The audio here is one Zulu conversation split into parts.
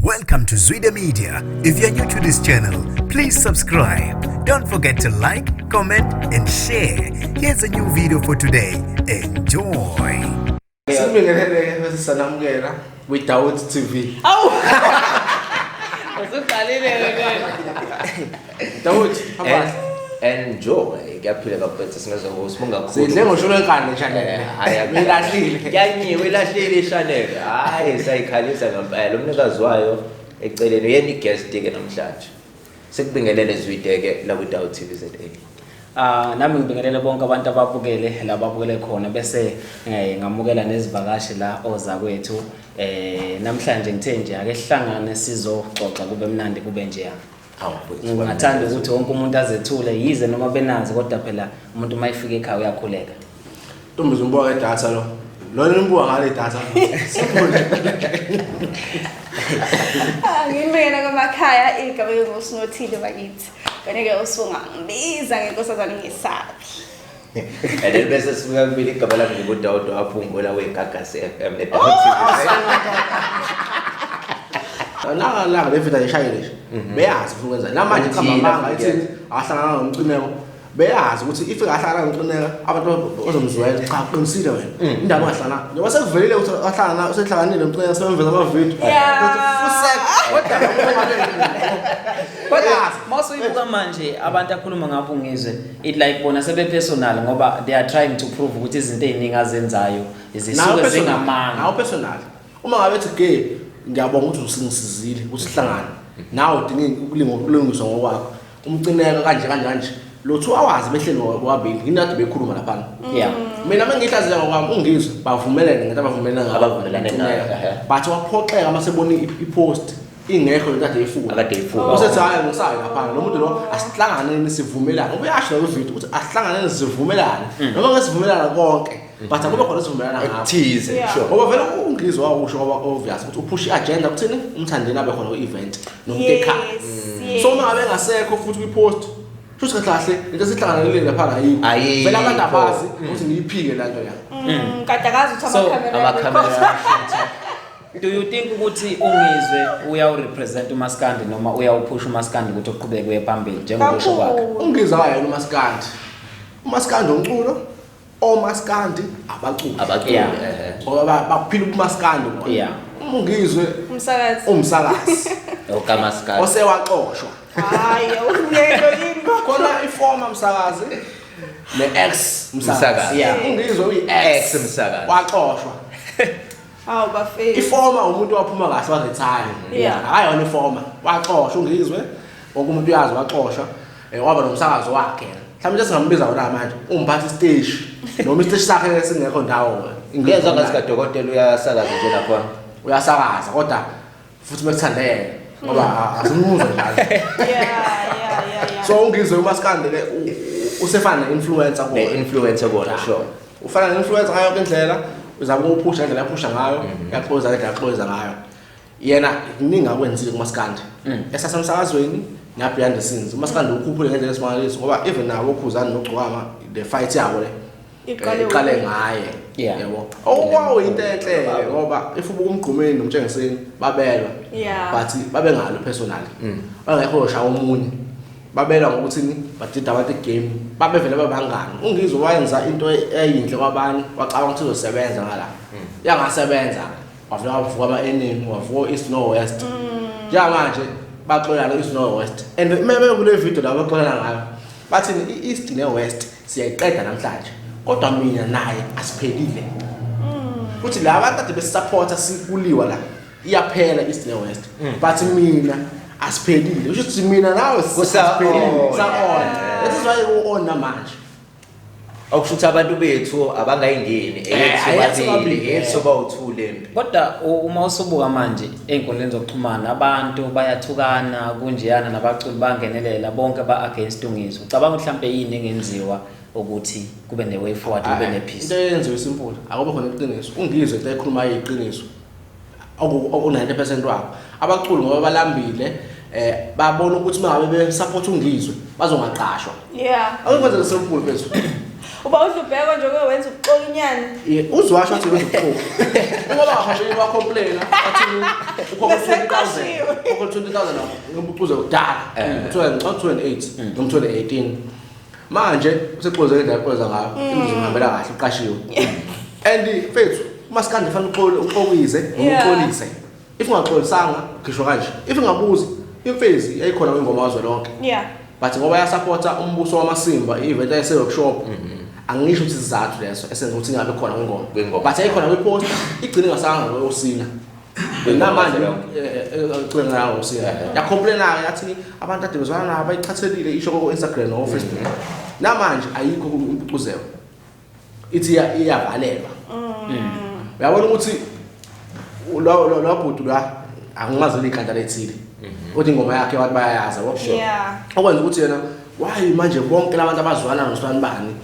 Welcome to Zwida Media. If you're new to this channel, please subscribe. Don't forget to like, comment, and share. Here's a new video for today. Enjoy. Sibingelele bese sanamukela kwi-Dawood TV. Awu! Usuqalile ke. Dawood, hamba. Enjoy. Kuyaphila kampethu, singezwa ngosibonga kakhulu. Sidle ngosholo enkani channel. Hhayi, Uyilahlile. Kuyanyiwe, ilahlile i-channel. Hhayi, sayikhalisa ngempela. Umnikazi wayo eceleni uyena i-guest ke namhlanje. Sikubingelele Zwide ke la kwi-Dawood TV ZA. Ah, nami ngibingelele bonke abantu ababukele la babukele khona, bese ngamukela nezivakashi la ozakwethu. Namhlanje ngithe nje ake sihlangane sizoxoxa, kube mnandi, kube nje. Hawu mfowethu. Ngingathanda ukuthi wonke umuntu azethule, yize noma benazi, kodwa phela umuntu uma efika ekhaya uyakhuleka. Ntombi, uzumbuka ngedatha lo. Lona nimbuka ngale datha. Simple. Ah, ngibekela kwamakhaya, igama ngusinothile bakithi. Wena-ke usungangibiza ngenkosazana ngisabi. And then bese sifika kubili, igama lami nginguDawud waphungula weGagasi FM neDawood TV. Nanga langa le video ishayile nje. Beyazi ufuna ukwenza. Namanje Uthini qamba amanga afuna ithini ahlangana nomcineko. Beyazi ukuthi if engahlangana nomcineko, abantu bazomzwela, cha, uqinisile wena. Indaba engahlangana. Njengoba sekuvelile ukuthi ahlangana, usehlanganile nomcineko, sebemveza ama video. Yeah. Kodwa Kodwa mawusuyibuka manje, abantu akhuluma ngapho ngizwe it like bona sebe-personal, ngoba they are trying to prove ukuthi izinto ey'ningi azenzayo zisuke zingamanga. Nawe personal, uma ngabe ethi gay, ngiyabonga ukuthi usingisizile ukuthi sihlangane nawe, udinga ukulungiswa ngokwakho, umcineka kanje kanje kanje, lo 2 hours behleli bobabili, yini kade bekhuluma laphana? Mina uma ngihlaziya ngokwami, ungizwe bavumelene ngento abavumelene ngayo. Abavumelane ngayo, Umcineka. Ehhe. But waphoxeka uma sebona i-post ingekho lento kade eyifuna. Akade eyifuna. Usethi, "Hhayi, ngisayo laphana lo muntu lo, asihlanganeni sivumelane." Uyasho la kwividiyo ukuthi asihlanganeni sivumelane, noma ngesivumelana konke, but akube khona esivumelana ngakho. Ekuthize, sure. Ngoba vele ungizwe wawusho ngoba obvious ukuthi uphusha i-agenda kuthini umthandeni abe khona kwi-event nomuntu ekhaya. So uma ngabe engasekho futhi kwi-post, shuthi kahle kahle lento esihlanganelile laphana ayikho. Ayikho. Vele abantu abazi ukuthi ngiyiphike la nto ya. Kade akazi ukuthi So, amakhamera Amakhamera. Do you think ukuthi ungizwe uyawurepresent umaskandi noma uyawuphusha umaskandi ukuthi uqhubeke uye phambili njengokusho kwakhe? Kakhulu. Ungizwe akayena umaskandi. Umaskandi umculo, omaskandi abaculi. Abaculi, ehe. Ngoba baphila ubumaskandi bona. Ungizwe Umsakazi. umsakazi Okamaskandi. osewaxoshwa. Hayi, awunento yini? Khona i-former msakazi ne-ex msakazi. Msakazi. Ungizwe uyi-ex Ex msakazi. waxoshwa. Hawu bafethu. I-former umuntu waphuma kahle, waretire. Akayona i-former, waxoshwa ungizwe, wonke umuntu uyazi waxoshwa. Waba nomsakazo wakhe, mhlawumbe into esingambiza wona manje umphathi isiteshi, noma isiteshi sakhe singekho ndawo. Ngiyezwa ngathi kadokotela uyasakaza nje lakhona. Uyasakaza, kodwa futhi mekuthandeke, ngoba asimuzwa njalo. Yeah. So ungizwe umaskandi ke usefana ne-influencer kuwona. Ne-influencer bona, sure. Ufana ne-influencer ngayo yonke indlela, uzama ukuphusha ngendlela aphusha ngayo, uyaxoza ngendlela axoza ngayo. Yena kuningi akwenzile kumaskandi esasemsakazweni na-behind the scenes. Umaskandi ukhuphule ngendlela esimangaliso, ngoba even nabo okhuzani nogcwama, the fight yabo le Iqale iqale ngaye. Yabo, okwawuyinto enhle, ngoba if ubuka umgqumeni nomtshengiseni babelwa, but babengalo personally, bangekho yoshaya omunye, babelwa ngokuthini, badida abantu igame, babevele babangani. Ungizwe wayenza into eyinhle kwabanye, wacabanga ukuthi izosebenza ngala, yangasebenza, wavele wavuka ama-enemy, wavuka east no west. Njengamanje baxolana east no west, and mebe kule video la baxolana ngayo, bathini? I-east ne-west siyayiqeda namhlanje, kodwa mina naye asiphelile futhi. La bantu kade besisupporta sikuliwa la, iyaphela east ne-west, but mina asiphelile. Kusho ukuthi mina nawe asiphelile, sa-on. That is why u-on namanje. Okusho ukuthi abantu bethu abangayingeni eyethu eyethu babili, babili, eyethu bawu-two lempi. Kodwa uma usubuka manje ey'nkundleni zokuxhumana, abantu bayathukana kunjeyana, nabaculi bangenelela, bonke ba-against ungizwe. Ucabanga ukuthi mhlampe yini engenziwa ukuthi kube ne-way forward, kube ne-peace? Into eyenziwe simple, akube khona iqiniso. Ungizwe into ekhuluma iqiniso oku-90% wabo abaculi, ngoba balambile, babona ukuthi uma ngabe besupport ungizwe bazongaqashwa. Akukwenzele simple bethu. Uba udlubheko nje wenza ubuxokinyana. Uzwasho wathi wenza ubuxoki. Ngoba wahambile wacomplaina wathi ukhokha 20,000. Ukhokha 20,000 ngombucuzo kudala. 2008 noma 2018. Manje usexoze indlela axoza ngayo. Into zihambela kahle uqashiwe. And mfethu umaskandi fanele uxole uxokize noma uxolise. If ungaxolisanga ukhishwa kanje. If ungabuzi imfezi yayikhona kwingoma wazwelonke. Yeah. But ngoba yasupporta umbuso wamasimba i-event ayise workshop. Angisho ukuthi isizathu leso esenza ukuthi ingabe khona kwingoma. But ayikhona kwipost igcine ngasanga ngosina. Namanje igcine ngayo ngosina. Yacomplaina yathi abantu ade bezwana nabo bayichathekile isho ko Instagram no Facebook. Namanje ayikho impucuzeko. Ithi iyavalelwa. Uyabona ukuthi lo bhuti la angimazi ikhanda lethile. Kodwa ingoma yakhe abantu bayayazi yabo. Okwenza ukuthi yena why manje bonke labantu abazwana nosibani bani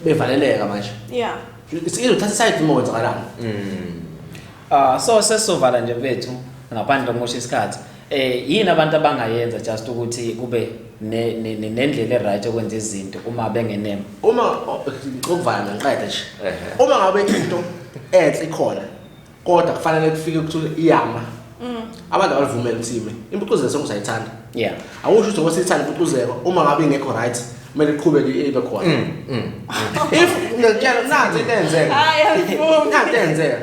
bevaleleka manje. Yeah. Izothatha side uma kwenzakalani. So sesizovala nje mfethu ngaphandle kokusho isikhathi. Yini abantu abangayenza just ukuthi kube nendlela eright yokwenza izinto uma bengenema? Uma ukuvala ngiqede nje. Uma ngabe into enhle ikhona kodwa kufanele kufike ukuthi iyama. Abantu abalivumele ukuthi ime. Impucuzeko sengizayithanda. Yeah. Awusho ukuthi ngoba siyithanda impucuzeko uma ngabe ingekho right kumele iqhubeke ibe khona. If ngiyakutshela nansi into eyenzeka. Hayi angivumi. Nansi eyenzeka.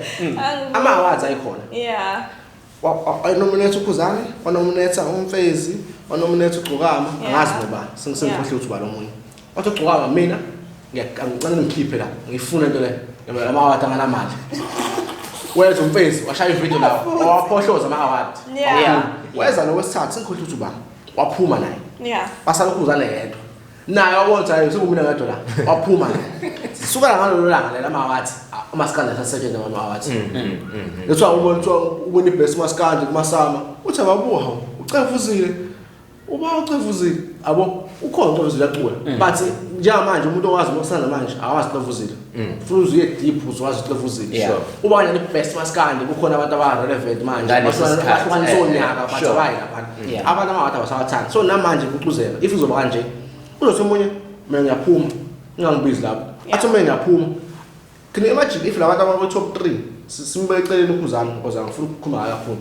Ama awards ayikhona. Yeah. Wanominate uKhuzani, wanominate uMfezi, wanominate uGcokama, angazi ngoba sengikhohlwe ukuthi ubani omunye. Wathi uGcokama mina ngiyacela ngikhiphe la, ngifuna into le. Ama award anganamali. Wenza uMfezi washaya ivideo lawo, waphohloza ama award. Yeah. Weza nowesithathu sengikhohlwe ukuthi ubani. Waphuma naye. Yeah. Wasala uKhuzani yedwa. Naye wabona ukuthi hayi sekumina ngedwa la. Waphuma naye. Sukela ngalolo langa lela ama awards, umaskandi asasetshenzwa ngama awards. Lethiwa ubona kuthiwa ubona ibest maskandi kumasama, uthi ababuha ucevuzile. Uba ucevuzile, yabo ukhona ucevuzile acula. But njengamanje umuntu owazi ukusana manje awazi ucevuzile. Ufuna uze uye deep uzowazi ucevuzile. Uba kanjani ibest maskandi kukhona abantu aba relevant manje. Bahlukanisa onyaka bathi abayi lapha. Abantu amawadi abasawathandi. So namanje kucuzeka if uzoba kanje uzothi omunye mina ngiyaphuma ngingangibizi lapho. Athi mina ngiyaphuma. Can you imagine if labantu abaku top 3 simbe eceleni uKhuzani because angifuni ukukhuluma ngayo kakhulu.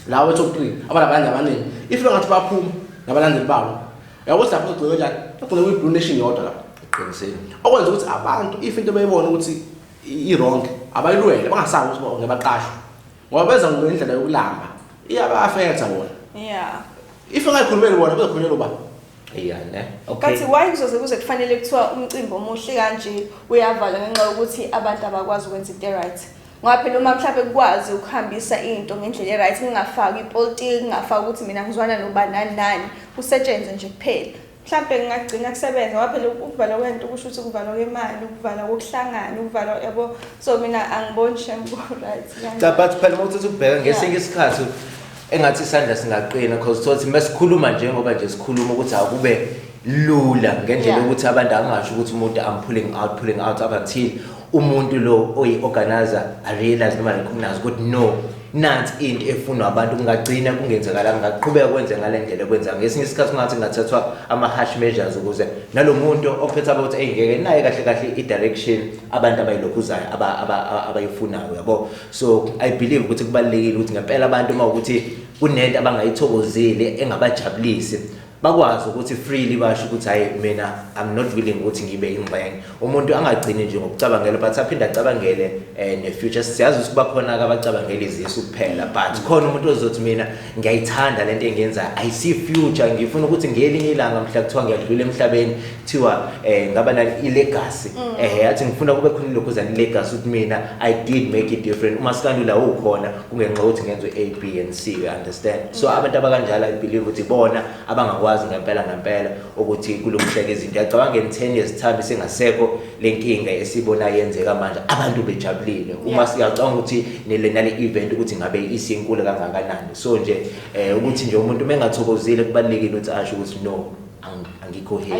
Lawo top 3 abanabantu abaningi if bengathi baphuma nabalandeli babo uyabona lapho uzogcina kanjani? Ugcina kuyi Blue Nation yodwa lapho. Qinisile. Okwenza ukuthi abantu if into beyibona ukuthi i wrong abayilwele bangasabi ukuthi ngebaqashwa. Ngoba beza ngendlela yokulamba iyaba affecta bona. Yeah. If ungayikhulumeli bona bazokhulunyelwa uba. Yeah, ne. Okay. Kathi why kuzoze kuze kufanele kuthiwa umcimbi omuhle kanje uyavalwa ngenxa yokuthi abantu abakwazi ukwenza into right. Ngoba phela uma mhlawumbe kukwazi ukuhambisa into ngendlela e-right kungafaki ipolitiki, kungafaki ukuthi mina ngizwana nobani nani nani, kusetshenzwe nje kuphela. Mhlawumbe ngingagcina kusebenza ngoba phela ukuvalwa kwento kusho ukuthi ukuvalwa kwemali, ukuvalwa kokuhlangana, ukuvalwa yabo. So mina angiboni shem ku right. Cha but phela uma uthatha ukubheka ngesinye isikhathi engathi isandla singaqina because thothi masikhuluma njengoba nje sikhuluma ukuthi akube lula ngendlela ukuthi abantu angasho ukuthi umuntu I'm pulling out up until umuntu lo oyi-organizer a realize noma recognize ukuthi no nansi into efunwa abantu kungagcina kungenzekala ngaqhubeka kwenze ngale ndlela kwenza ngesinye isikhathi kungathi kungathathwa ama-harsh measures ukuze nalo muntu ophethe abathi eyi ngeke naye kahle kahle i-direction abantu abayilokhuzayo abayifunayo yabo. So I believe ukuthi kubalulekile ukuthi ngempela abantu uma ukuthi kunento abangayithokozile engabajabulisi bakwazi ukuthi freely basho ukuthi hayi mina I'm not willing ukuthi ngibe ingxenye. Umuntu angagcini nje ngokucabangela but aphinde acabangele ne-future. Siyazi ukuthi bakhona abacabangela izisu kuphela but khona umuntu ozothi mina ngiyayithanda lento engiyenzayo, I see future, ngifuna ukuthi ngelinye ilanga mhla kuthiwa ngiyadlula emhlabeni kuthiwa ngaba na i-legacy. Athi ngifuna kube khona ilokhuzana i-legacy ukuthi mina I did make it different. Umaskandi la ukhona kungenxa yokuthi ngenze A, B and C, you understand? So abantu abakanjalo I believe ukuthi bona abangakwazi ngempela ngempela ukuthi kulungiseke izinto. Ngiyacabanga in 10 years time singasekho lenkinga esibona yenzeka manje abantu bejabulile. Uma siyacabanga ukuthi nale event ukuthi ngabe isinkulu kangakanani. So nje ukuthi nje umuntu mengathokozile kubalekile ukuthi asho ukuthi no angikho happy.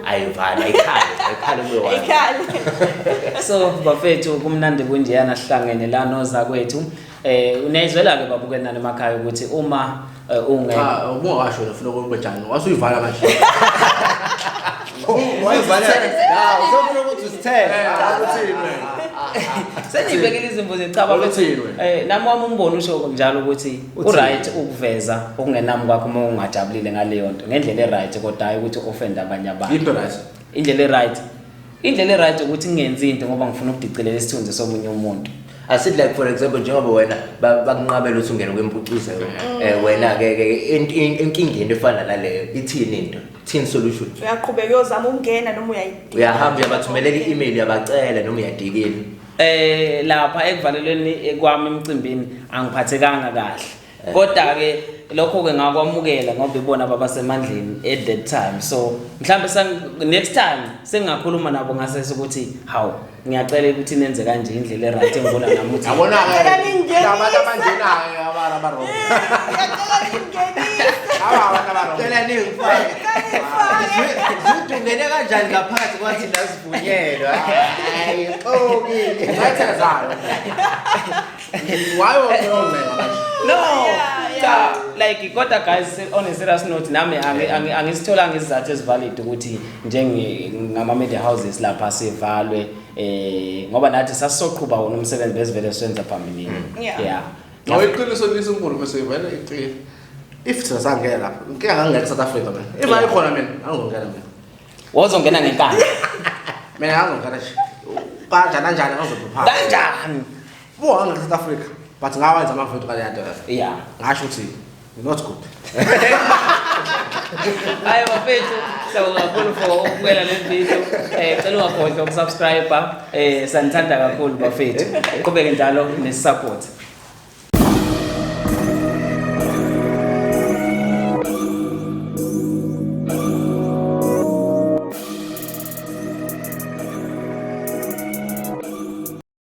Ayivali, ayikhale kuyo wena. Ayikhale. So bafethu kumnandi kunjeyana sihlangene la nozakwethu. Unayizwela ke babukeli nani emakhaya ukuthi uma ubungasho wena ufuna ukwenjani? Wasuyivala manje. Uzofuna ukuthi usithele. Uthini wena? Senibekele izimvu zecaba. Uthini wena? Nami wami umbono usho njalo ukuthi Uthini? U-right ukuveza okungenami kwakho uma ungajabulile ngaleyo nto ngendlela e-right, kodwa hayi ukuthi offend abanye abantu. Into right. Indlela e-right ukuthi ngingenzi into ngoba ngifuna ukudicelela isithunzi somunye umuntu. Asithi, like, for example, njengoba wena bakunqabela ukuthi ungene kwempucuzeko, wena ke ke inkingeni efana naleyo, ithini into, ithini solution? Uyaqhubeka uyozama ukungena noma uyayidinga? Uyahamba uyabathumelela i-email, uyabacela, noma uyadikila? Lapha ekuvalelweni kwami emcimbini angiphathekanga kahle, kodwa ke lokho ke ngakwamukela ngoba ibona ababasemandleni at that time. So mhlambe next time sengingakhuluma nabo ngasese ukuthi, hawu, ngiyacela ukuthi nenze kanje, indlela e-right engibona nami ukuthi Yabona-ke, Ngiyacela ningingenise. labantu abanjenayo abantu aba-wrong. Ngiyacela ningingenise. Laba abantu aba-wrong. Cela ningifake. Ngifake. Zuthi ungene kanjani ngaphakathi kwathi nasivunyelwa? Hayi, xoki. Ngayithezayo. Why wonke kanje? No. Yeah. Cha, like, kodwa guys, on a serious note, nami angisitholanga isizathu esi-valid ukuthi njenge ngama media houses lapha sivalwe, ngoba nathi sasisoqhuba wona umsebenzi besivele siwenza phambilini. Yeah. No, iqiniso lisinkulu bese vele iqiniso. If thina sangena lapha, inkinga ngangena South Africa mina. If ayikhona mina, angizongena mina. Wozongena ngenkani. Mina angizongena nje. Kanjani kanjani ngizopha. Kanjani? Buka, ngangena South Africa, but ngawenza ama-video kale nto. Ngasho ukuthi not good. Hayi bafethu, siyabonga kakhulu for ukubukela le video. Cela ungakhohlwa uku-subscribe. Sanithanda kakhulu bafethu. Qhubeke njalo ne-support.